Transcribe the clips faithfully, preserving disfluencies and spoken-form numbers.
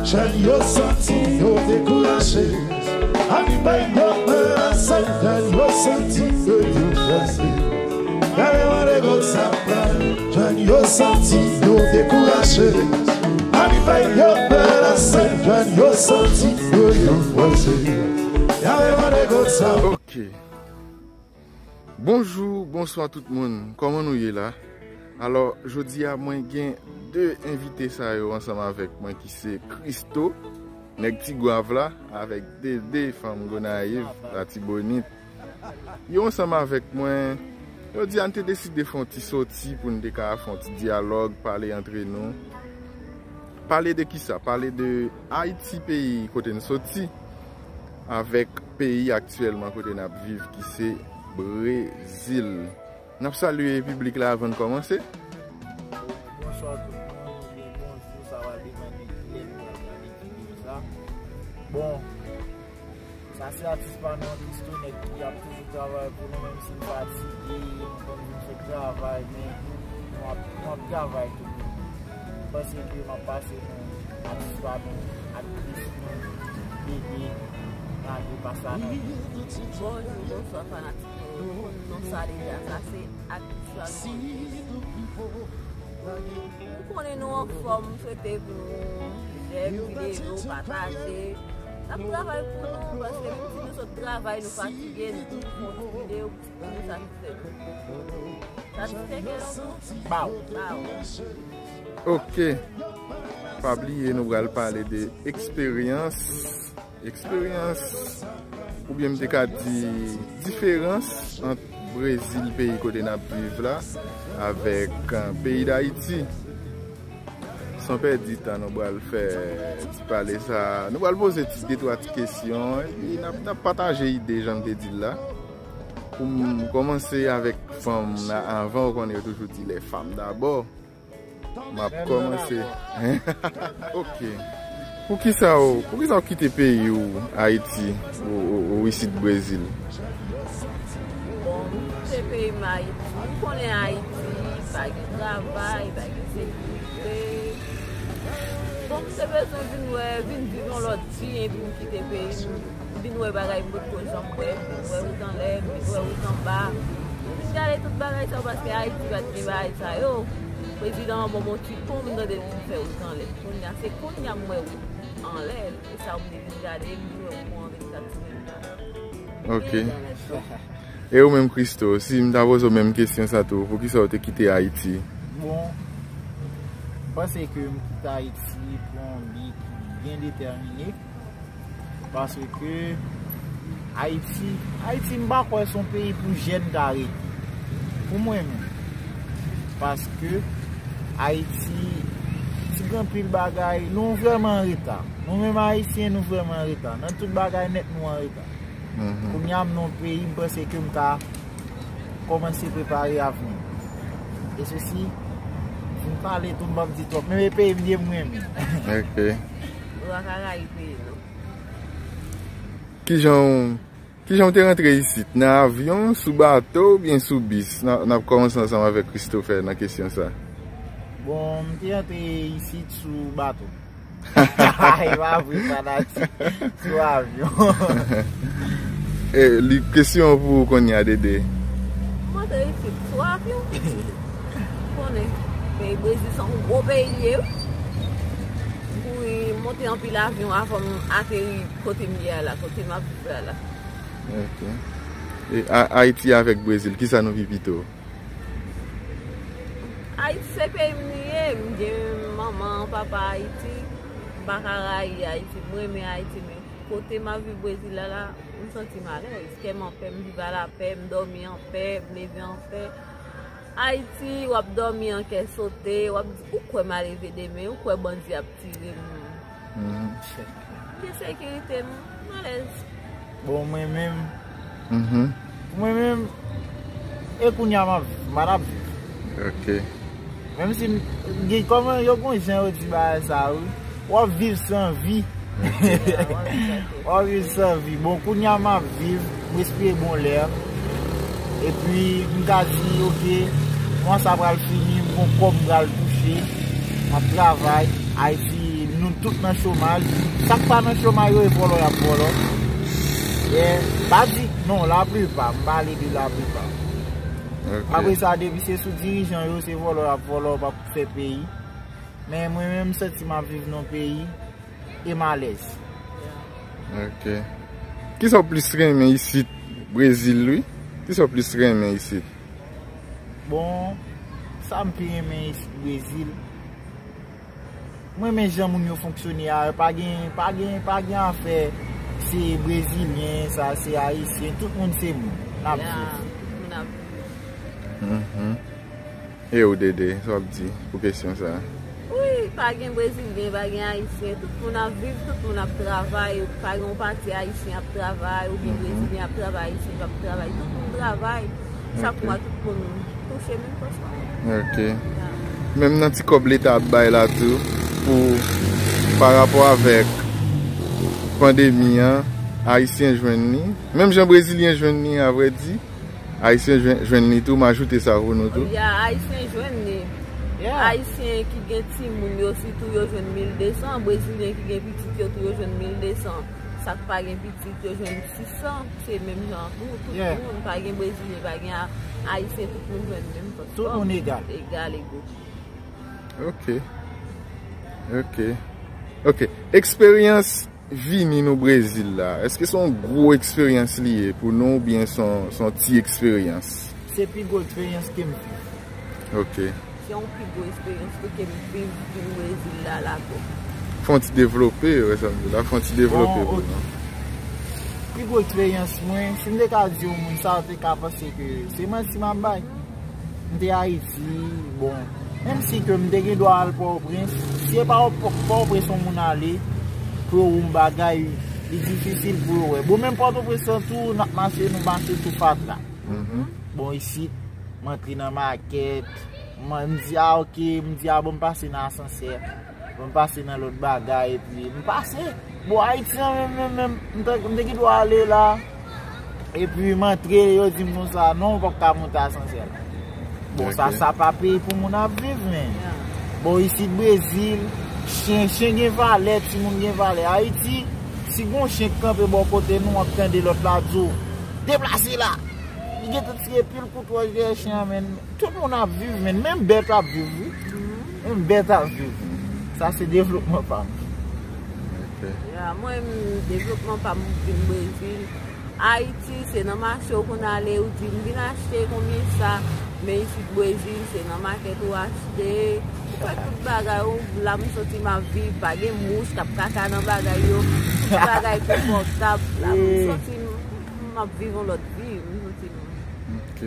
Jèn yo santi yo dekouraje. Ann bay yo menase, jèn yo santi ke yo kraze. Gade mande kot sa pral. Jèn yo santi yo dekouraje. Ann bay yo menase, jèn yo santi ke yo kraze. Gade mande kot sa. Ok. Bonjou, bonswa tout moun. Kòman nou ye la? Alò, jodi a mwen gen de envite sa yo ansanm avèk mwen ki se Christo, nèg Ti Gwav la, avèk Dede, fanm Gonayiv, Latibonit. Yo ansanm avèk mwen. Jodi a n te deside fè yon ti soti pou n te ka fè yon ti dyalòg, pale antre nou. Pale de kisa? Pale de Ayiti, peyi kote n soti, avèk peyi aktyèlman kote n ap viv, ki se Brezil. N ap salye piblik la avan n kòmanse. Bonswa tout moun, oubyen bonjou, sa va depann de kilè nou pral gade videyo sa. Bon, sa se atis pa nou an, Christo, nèg ki ap toujou travay pou nou, menm si n fatige, nou konn vin fè travay, men nou ap, nou ap travay tou. M panse ke m ap pase nou atis pa nou, aktris nou, Dede, nan de pasa nou. Bonjou, bonswa fanatik nou. Non sa deja, sa se aktris pa nou. Ou konnen nou anfòm, m swete pou nou like videyo, pataje. N ap travay pou nou, paske menm si nou sot travay, nou fatige, nou toujou fè yon ti videyo pou nou satisfè nou. Satisfè kè nou? Baw. Baw. Ok. Pa bliye, nou pral pale de eksperyans eksperyans, oubyen m te ka di diferans ant Brezil, peyi kote n ap viv la, avèk, eh, peyi Dayiti. San pèdi tan, nou pral fè ti pale sa, nou pral poze ti de twa ti kesyon, epi n ap, n ap pataje ide, jan m te di l la. Pou m kòmanse avèk fanm nan, avan, ou konnen yo toujou di les femmes d'abord. M ap kòmanse. Ok. Poukisa w, poukisa w kite peyi w, Ayiti, ou, ou, ou isit Brezil? Bon, m kite peyi m Ayiti. M konnen Ayiti, pa gen travay, pa gen sekirite. Bon, m te bezwen vin wè, vin viv yon lòt vi, epi m kite peyi m. M vin wè bagay m potko janm wè, m vin wè wout anlè, m vin wè wout anba. M vin gade tout bagay sa yo, paske Ayiti pa t gen bagay sa yo. Prezidan an ban m yon ti pon, m tande l vin fè wout anlè. Kounye a, se kounye a m wè wout anlè, e sa yo m te vin gade, m vin wè pon an vennkat sou vennkat. Ok. Gen entènèt tou. E ou menm, Christo, si m ta poze w menm kesyon sa tou, poukisa w te kite Ayiti? Bon, m panse ke m kite Ayiti pou yon bi ki byen detèmine. Paske Ayiti, Ayiti, m pa kwè se yon peyi pou jèn ta rete. Pou mwen menm. Paske Ayiti, ti gen anpil bagay, nou vrèman an reta. Nou menm Ayisyen, nou vrèman an reta. Nan tout bagay nèt, nou an reta. Mhm. Kounye a, m nan yon peyi, m panse ke m ka kòmanse prepare avni m. E sesi, si m pale tou, m p ap di twòp. Men e peyi m ye, m renmen. Ok. Ou pa ka rayi peyi nou. Kijan w, kijan w te rantre isit? Nan avyon, sou bato, oubyen sou bis? N a, n ap kòmanse ansanm avèk Christopher nan kesyon sa. Bon, m te rantre isit sou bato. E pa vre, fanatik. Sou avyon. E, li, kesyon pou ou kounye a, Dede. M antre isit sou avyon. Ou konnen, peyi Brezil se yon gwo peyi li ye, wi. M kouri, m monte anpil avyon avan m ateri kote m ye a la, kote m ap viv la la. Ok. E A-, Ayiti avèk Brezil, kisa nou pi pito? Ayiti se peyi m li ye, m gen manman, papa Ayiti, m pa ka rayi Ayiti, m renmen Ayiti, men kote m ap viv Brezil la la, m santi m alèz, kè m anpè, m viv a lapè, m dòmi anpè, m leve anpè. Ayiti, w ap dòmi an kè sote, w ap di, ou kwè m a leve demen, ou kwè bandi ap tire m. Mhm. M gen sekirite m, m alèz. Bon, mwen menm, mhm, pou mwen menm, e kounye a m ap viv, m pa t ap viv. Ok. Menm si m, gen kòman yo gon jan yo di bagay sa, wi. W ap viv san vi. Ok. W ap viv san vi. Bon, kounye a m ap viv, m respire bon lè. Epi, m ka di, ok, mwa sa pral fini, m gon kòb m pral touche, m ap travay, Ayiti, m Nou tout nan chomaj. Sa k pa nan chomaj yo, e vòlò y ap vòlò. Yeah. M pa di, non, laplipa, m pale de laplipa. Ok. Apre sa, depi se sou dirijan yo, se vòlò y ap vòlò, p ap fè peyi. Men mwen menm, m santi m ap viv nan peyi e m alèz. Ok. Kisa w plis renmen isit Brezil, wi? Kisa w plis renmen isit? Bon, sa m pi renmen isit Brezil, mwen renmen jan moun yo fonksyone a, pa gen, pa gen, pa gen afè se brezilyen, sa se ayisyen, tout moun se moun. N ap viv. Tout moun ap viv. Mhm. E ou, Dede, sa w ap di pou kesyon sa a? Wi, pa gen brezilyen, pa gen ayisyen, tout moun ap viv, tout moun ap travay, pa gen yon pati ayisyen ap travay, oubyen brezilyen ap travay, ayisyen p ap travay, tout moun travay. Chak mwa, tout moun touche menm kòs pa. Ok. Menm nan ti kòb leta ap bay la tou, pou, pa rapò avèk pandemi an, ayisyen jwenn li. Menm jan brezilyen jwenn li, avrèdi, ayisyen jwenn, jwenn li tou, m ajoute sa pou nou tou. Ya, ayisyen jwenn li. Ya. Ayisyen ki gen timoun yo, sitou yo jwenn mil de san, brezilyen ki gen pitit yo tou, yo jwenn mil de san. Sa k pa gen pitit, yo jwenn sis san, se menm jan tou, tout moun, pa gen brezilyen, pa gen a-, ayisyen, tout moun jwenn menm kòb. Tout moun egal. Egal, ego. Ok. Ok. Ok. Eksperyans vini nou Brezil la, èske se yon gwo eksperyans li ye pou nou oubyen se yon, se yon ti eksperyans? Se pi gwo eksperyans ke m viv. Ok. Se yon pi gwo eksperyans ke, ke m viv vin Brezil la, la, bon. Fè yon ti devlope, wè sa m di la, fè yon ti devlope pou nou. Pi gwo eksperyans mwen, si m te ka di yon moun sa, te ka panse ke se manti m ap bay. M te Ayiti, bon, menm si ke m te gen dwa al Pòtoprens, si e pa Pòtoprens yon moun ale, pou yo wè yon bagay, li difisil pou yo wè. Bon, menm Pòtoprens lan tou, n ap mache, nou mache sou fatra. Bon, isit, m antre nan makèt, m, m di, a, ok, m di, a, bon, m pase nan asansè, bon, m pase nan lòt bagay, epi m pase. Bon, Ayiti an menm, menm, menm, m te, m te gen dwa ale la, epi m antre, yo di m konsa, non, ou p ap ka monte asansè la. Bon, sa, sa pa peyi pou moun ap viv, men. Bon, isit Brezil, chen, chen gen valè, timoun gen valè. Ayiti, si gon chen k kanpe bò kote nou, w ap tande lòt la di w, deplase la! Li gentan tire pil kout wòch dèyè chen an, men tout moun ap viv, men menm bèt ap viv, wi. Menm bèt ap viv. Sa se devlopman pa m. Ok. Ya, mwen, devlopman pa m vin Brezil. Ayiti, se nan mache ou konn ale, ou di, "M vin achte, konbyen sa?" Men isit Brezil, se nan makèt ou achte. Ou fè tout bagay, ou la, m santi m ap viv, pa gen mous k ap kaka nan bagay yo. Tout bagay konfòtab. La, m santi m, m ap viv yon lòt vi, m santi m. Ok.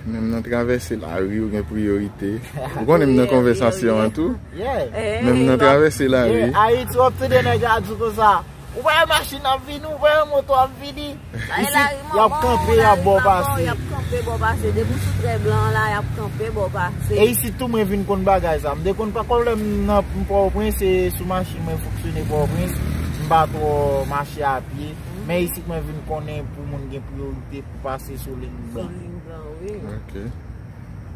Menm nan travèse lari, ou gen priyorite. Ou konnen m nan konvèsasyon an tou. Yeah. Menm nan travèse lari. Yeah, Ayiti, w ap tande nèg la di konsa, "Ou pa wè machin ap vini, ou pa wè moto ap vini." Isit, y ap kanpe, y ap ba w pase. Y ap kanpe, ba w pase. Depi w sou trè blan an la, y ap kanpe, ba w pase. E isit tou, mwen vin konn bagay sa. M te konn pa, kòm lè m nan Pòtoprens, se sou machin mwen fonksyone Pòtoprens. M pa twò mache a pye. Men isit, mwen vin konnen pou moun gen priyorite pou pase sou liy blan. Sou liy blan, wi. Ok.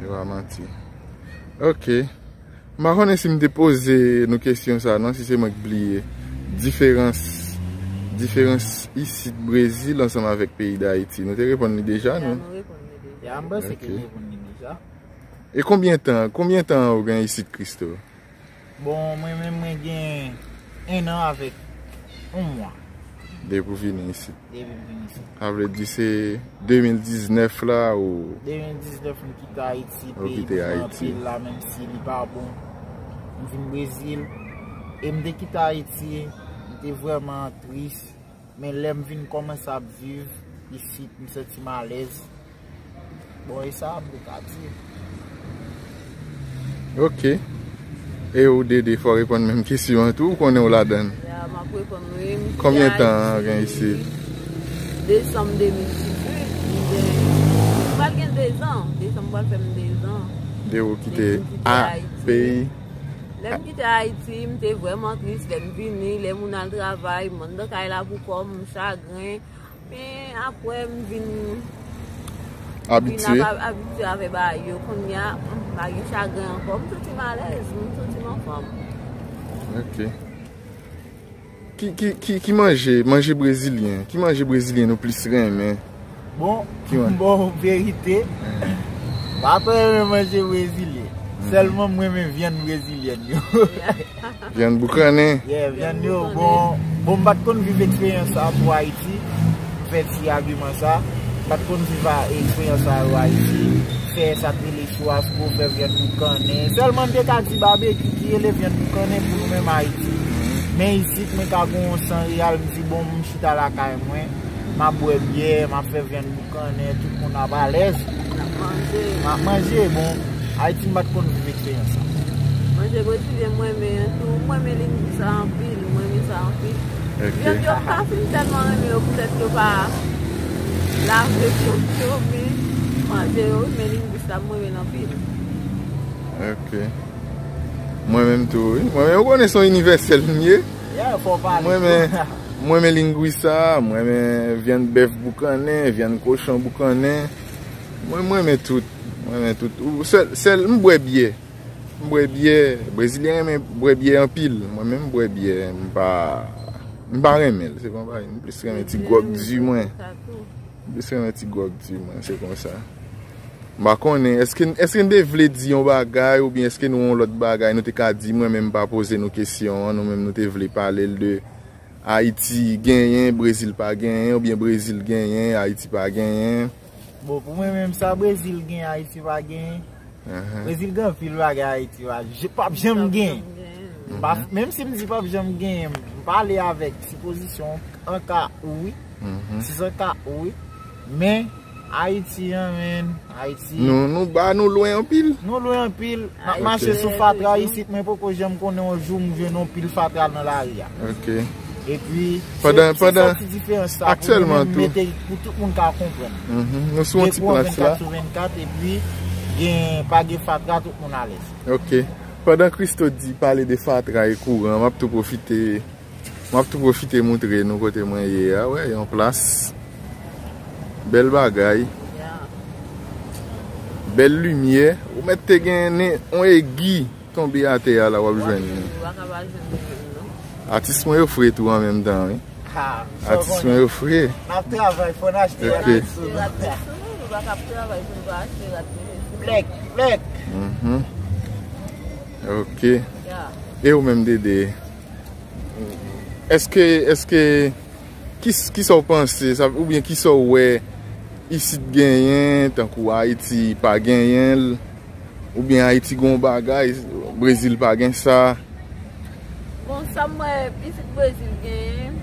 Yo pa manti. Ok. M pa konnen si m te poze nou kesyon sa, non, si se mwen k bliye. Diferans, diferans isit Brezil ansanm avèk peyi Dayiti. Nou te reponn li deja, non? Ya, nou reponn li deja. Ya, m panse ke nou reponn li deja. E konbyen tan, konbyen tan ou gen isit, Christo? Bon, mwen menm, mwen gen en an avèk yon mwa. Depi w vini isit. Depi m vin isit. Sa vle di se de mil diznèf la ou... De mil diznèf, m kite Ayiti, peyi m fè anpil la, menm si li pa bon. M vin Brezil, e m te kite Ayiti, m te vrèman tris. Men lè m vin kòmanse ap viv isit, m santi m alèz. Bon, e sa m te ka di. Ok. E ou, Dede, fò w reponn menm kesyon an tou, ou konnen w ladan l. Ya, m ap reponn, wi. M kite Ayiti. Konbyen tan w gen isit? Desanm de mil dizuit, m gen, m pral gen dezan. Desanm pral fè m dezan. De ou kite peyi. Lè m kite Ayiti, m te vrèman tris. Lè m vini, lè moun al travay, m anndan kay la pou kò m, m chagren. Men apre, m vin, vin abitye avè bagay yo. Kounye a, m pa gen chagren ankò. M santi m alèz, m santi m anfòm. Ok. Ki, ki, ki, ki manje, manje brezilyen? Ki manje brezilyen nou plis renmen? Bon, ki manje? Bon, verite, m pa twò renmen manje brezilyen. Mhm. Sèlman m renmen vyann brezilyèn yo. Vyann boukannen. Yeah, vyann yo. Bon, bon, m pa t konn viv eksperyans sa tou Ayiti. M fè ti agiman sa. M pa t konn viv a, eksperyans sa yo Ayiti. Fè sa k rele chwasko, fè vyann boukannen. Sèlman m te ka di babekyou ki rele vyann boukannen pou nou menm Ayiti. Men isit, mwen ka gen yon san reyal, m di, bon, m chita lakay mwen, m ap bwè byè, m ap fè vyann boukannen, tout moun ap alèz. M ap manje. M ap manje, bon, Ayiti, m pa t konn viv eksperyans sa. Manje brezilyen, mwen renmen an tou. Mwen renmen lengwis la anpil, mwen renmen sa anpil. Ok. Vyann yo pa fin tèlman renmen yo, poutèt yo pa lave vyann yo, men manje yo, men lengwis la, mwen renmen l anpil. Ok. Mwen menm tou, wi. Mwen menm, ou konnen se yon inivèsèl m ye. Yeah, fò w pale. Mwen renmen, mwen renmen lengwis sa, mwen renmen vyann bèf boukannen, vyann kochon boukannen. Mwen, mwen renmen tout. Mwen renmen tout. Ou, sèl, sèl, m bwè byè. M bwè byè. Brezilyen renmen bwè byè anpil. Mwen menm, m bwè byè. M pa, m pa renmen l. Se pa yon bagay. M plis renmen ti gwòg di, mwen. M plis renmen ti gwòg di, mwen. Se konsa. M pa konnen, èske, èske n te vle di yon bagay oubyen èske nou yon lòt bagay nou te ka di, mwen menm pa poze nou kesyon an, nou menm nou te vle pale l de Ayiti genyen, Brezil pa genyen, oubyen Brezil genyen, Ayiti pa genyen? Bon, pou mwen menm, sa Brezil genyen, Ayiti pa genyen. Ahan. Brezil gen anpil bagay Ayiti pa, j-, p ap janm genyen. M pa, menm si m di p ap janm genyen, m pale avèk sipozisyon an ka wi. Mhm. Si se an ka wi. Men, Ayiti an, men, Ayiti. Nou, nou ba, nou lwen anpil. Nou lwen anpil. N ap mache sou fatra isit, mwen poko janm konnen yon jou m jwenn yon pil fatra nan lari a. Ok. Epi, se, pandan, se pandan, sòti diferans sa pou nou menm tou, mete pou tout moun ka konprann. Mhm. Nou sou yon ti plas la. Vennkat sou vennkat, epi gen, pa gen fatra, tout moun alèz. Ok. Pandan Christo di pale de fatra e kouran, m ap tou pwofite M ap tou pwofite moutre nou kote mwen ye a, wè, yon plas. Bèl bagay. Yeah. Bèl limyè. Ou mèt te gen nen, yon egi tonbe atè a la, w ap jwenn li. Ou pa ka pa jwenn li menm, non. Atis mwen yo fre tou an menm tan, wi. Ha, atis mwen yo fre. N ap travay, fò n achte rad sou nou. Achte rad sou nou, nou pa ka ap travay pou nou pa achte rad sou nou. Blèk, blèk. Mhm. Ok. Yeah. E ou menm, Dede? Èske, èske, ki, kisa w panse, sa, oubyen kisa w wè isit genyen, tankou Ayiti pa genyen l, oubyen Ayiti gen yon bagay, Brezil pa gen sa? Bon, sa m wè isit Brezil genyen,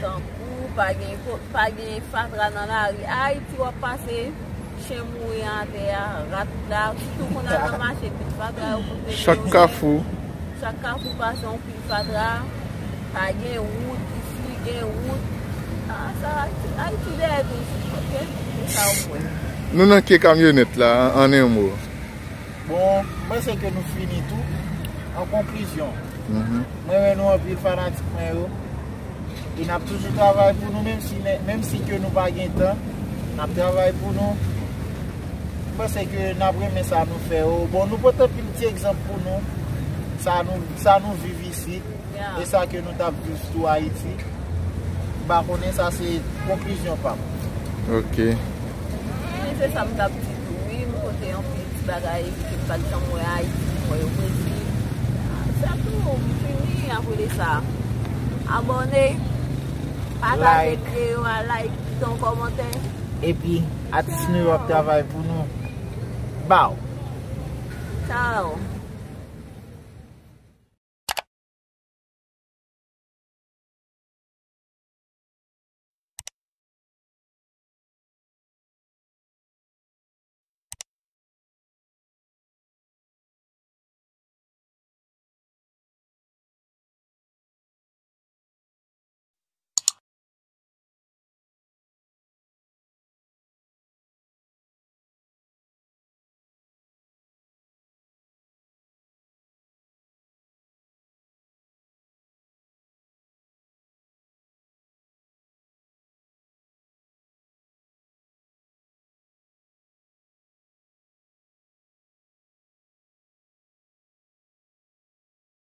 tankou pa gen, pa gen fatra nan lari. Ayiti w ap pase, chen mouri atè a, rat la, sitou konn al nan mache, pil fatra yo konn mete. Chak kafou. Chak kafou pase yon pil fatra, pa gen wout, isi gen wout. Ah, sa, Ayiti dèyè tou, ok? Se sa w kwè. Nou nan ke kamyonèt la, an, an en mo. Bon, m panse ke nou fini tou. An konklizyon, mhm, mwen renmen nou anpil, fanatik mwen yo. E n ap toujou travay pou nou, menm si, menm si ke nou pa gen tan, n ap travay pou nou. M panse ke n ap renmen sa nou fè yo. Bon, nou pote anpil ti egzanp pou nou. Sa nou, sa nou viv isit. Yeah. E sa ke nou t ap viv tou Ayiti. M pa konnen, sa se konklizyon pa m. Ok. Men se sa m t ap di tou, wi, m pote anpil ti bagay ke m pa t janm wè Ayiti, m wè yo Brezil. Se tou, m fini, apre de sa, abòne, pataje videyo a, like, kite yon kòmantè. Epi, atis nou yo ap travay pou nou. Baw. Tchao.